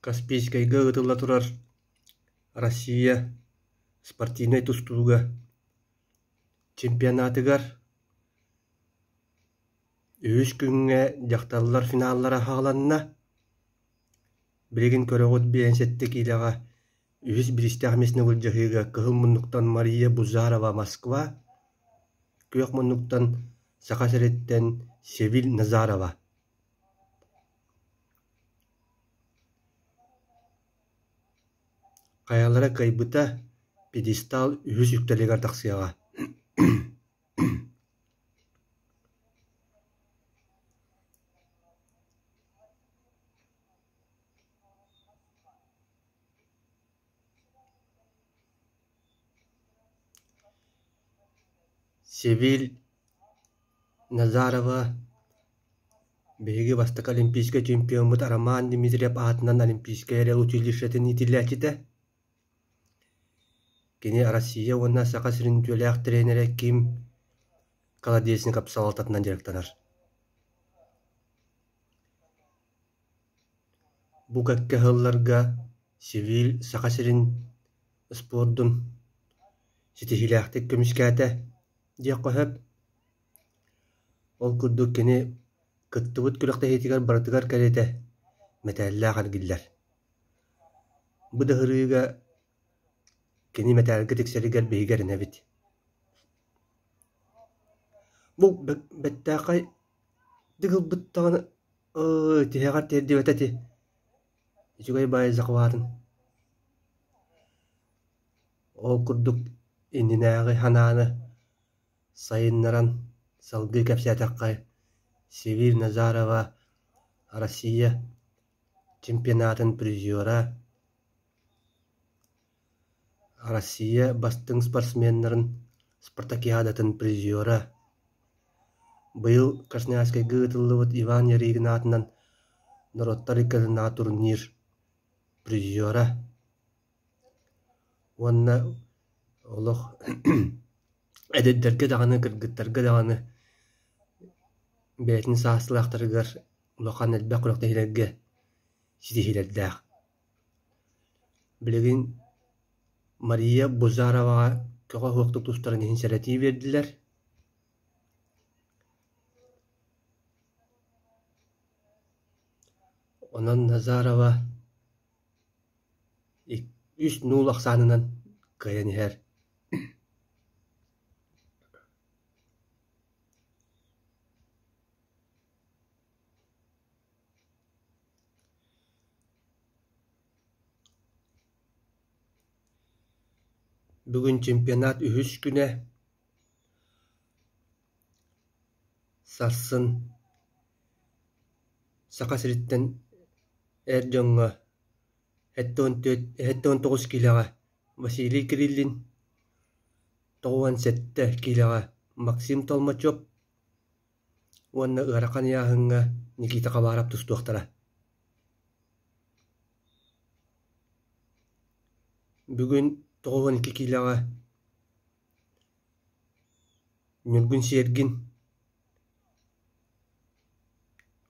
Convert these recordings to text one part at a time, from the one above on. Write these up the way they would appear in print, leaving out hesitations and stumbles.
Каспийскайга ыытылла турар Россия спортивнай тустууга чемпионатыгар үһүс күҥҥэ дьахталлар финаллара аҕаланна. Билигин көрөҕүт 57 киилэҕэ үһүс бириистээх миэстэни былдьаһыыга кыһыл муннуктан Мария Бузарова Москва, күөх муннуктан Саха сириттэн Севиль Назарова. Хайалара кыайбыта пьедестал үһүс үктэлигэр тахсыаҕа. Севиль Назарова биһиги бастакы олимпийскай чемпиоммут Роман Дмитриев аатынан Олимпийскай эрэл училищетын иитиллээччитэ. Кини Россия уонна Саха сирин үтүөлээх тренерэ Ким Колодезников салалтатынан дьарыктанар. Бу кэккэ сылларга Севиль Саха сирин спордун ситиһиилээхтик көмүскээтэ диэххэ сөп. Ол курдук кини кыттыбыт күрэхтэһиитигэр барытыгар кэриэтэ мэтээллээх эргиллэр. Бу да сырыыга кини мэтээлгэ тиксэригэр биһиги эрэнэбит. Бу бэттээхэй ылбыт даҕаны тиһэҕэр тиэрдибэтэ ити үчүгэй баайы захватын. Ол курдук иннинээҕи санааны сайыннаран салгыы кэпсээтэххэ Севиль Назарова Россия чемпионатын призера, Россия бастыҥ спортсменнарын спартакиадатын призера, быйыл Красноярскайга ыытыллыбыт Иван Ярыгин аатынан норуоттар иккардынааҕы турнир призера уонна олох эдэрдэргэ даҕаны, кыргыттарга даҕаны бэйэтин саастыылаахтарыгар улахан элбэх күрэхтэһиилэргэ ситиһиилэрдээх. Билигин Мария Бузароваҕа көҕө суохтук тустарын иһин сэрэтии биэрдилэр. Онон Назарова үс нуул ахсаанынан кыайан иһэр. Бүгүн чемпионат үһүс күнэ. Сарсын Саха сириттэн эр дьоҥҥо 79 киилэҕэ Василий Кириллин, 97 киилэҕэ Максим Толмачев уонна ыарахан ыйааһыҥҥа Никита Хабаров тустуохтара. Бүгүн 92 киилэҕэ Ньургун Сергин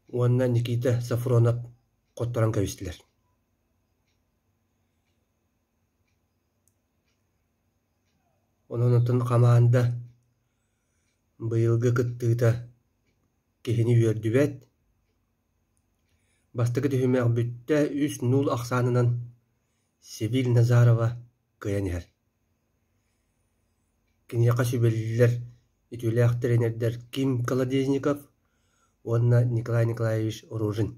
уонна Никита Сафронов хотторон кэбистилэр. Онон оттон хамаанда быйылгы кыттыыта киһини үөрдүбэт. Бастакы түһүмэх бүттэ, үс нуул ахсаанынан Севиль Назарова кыайан иһэр. Киниэхэ сүбэлииллэр үтүөлээх тренердэр Ким Колодезников уонна Николай Николаевич Рожин.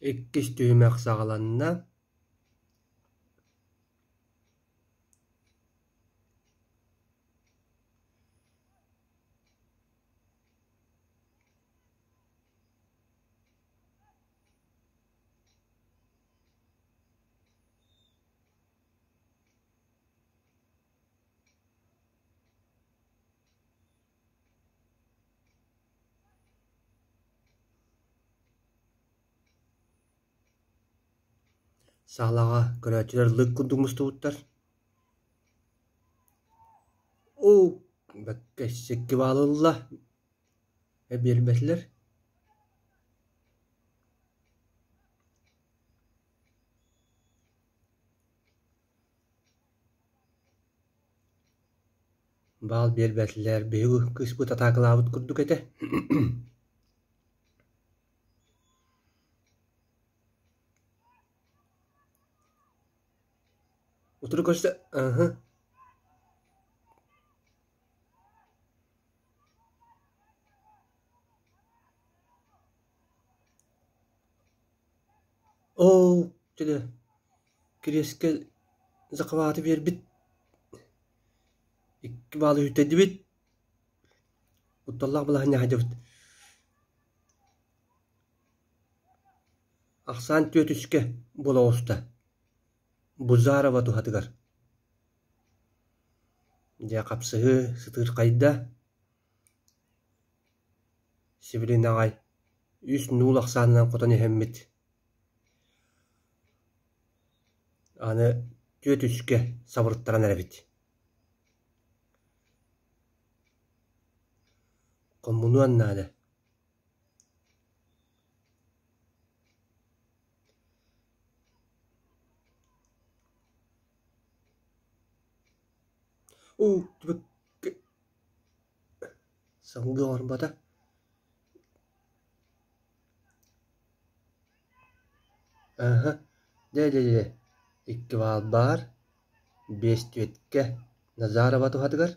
Иккис түһүмэх саҕаланна. Саалаҕа көрөөччүлэр лык курдук мустубуттар. Оо, бэккэ икки баалы ылла, биэрбэтилэр. Баал биэрбэтилэр, биһиги кыыспыт атаакалаабыт курдук этэ. Утары көрсө, аһы. Оо, дьэ, кириэскэ захваты биэрбит. Икки баалы үттэдибит. Кутталлаах балаһыанньа сылдьабыт. Ахсаан түөтүскэ буола оҕуста. Бузарова туһатыгар. Дьэ хапсыһыы сытыырхайда. Сибилин аҕай үс нуул ахсаанынан хотон иһэммит. Аны түөтүскэ сабырыттаран эрэбит. Хомунуон наада. Уу, салгыы оҥорбото. Аһа, дьэ-дьэ-дьэ, икки баал баар, биэс түөткэ Назарова туһатыгар.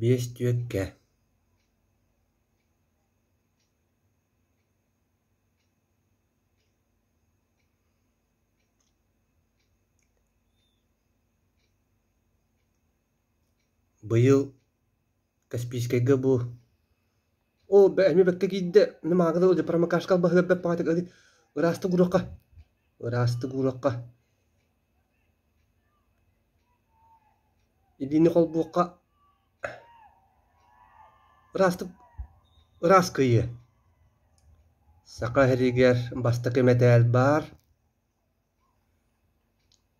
Биэс түөккэ Быйыл Каспийскайга бу Оо, эмиэ бэккэ киирдэ, мин маҕаһыыга промокашка албаһыгар бэрт баҕайытык ыраастык ууруохха, ыраастык ууруохха, илиини холбуохха, ыраастык ыраас кыайыы. Саха сиригэр бастакы мэтээл баар,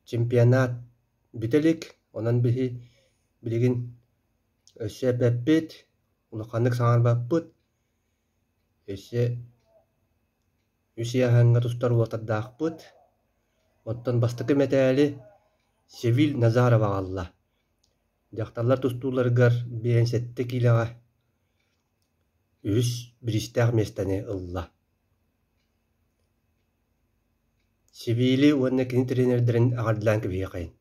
чемпионат бүтэ илик, онон биһи билигин өссө эппэппит, улаханнык саҥарбаппыт, өссө үс ыйааһыҥҥа тустар уолаттардаахпыт. Оттон бастакы мэтээли Севиль Назаров аҕалла. Дьахталлар тустууларыгар 57 киилэҕэ үһүс бириистээх миэстэни ылла. Севили уонна кини тренердэрин эҕэрдэлээн кэбиһиэхэйин.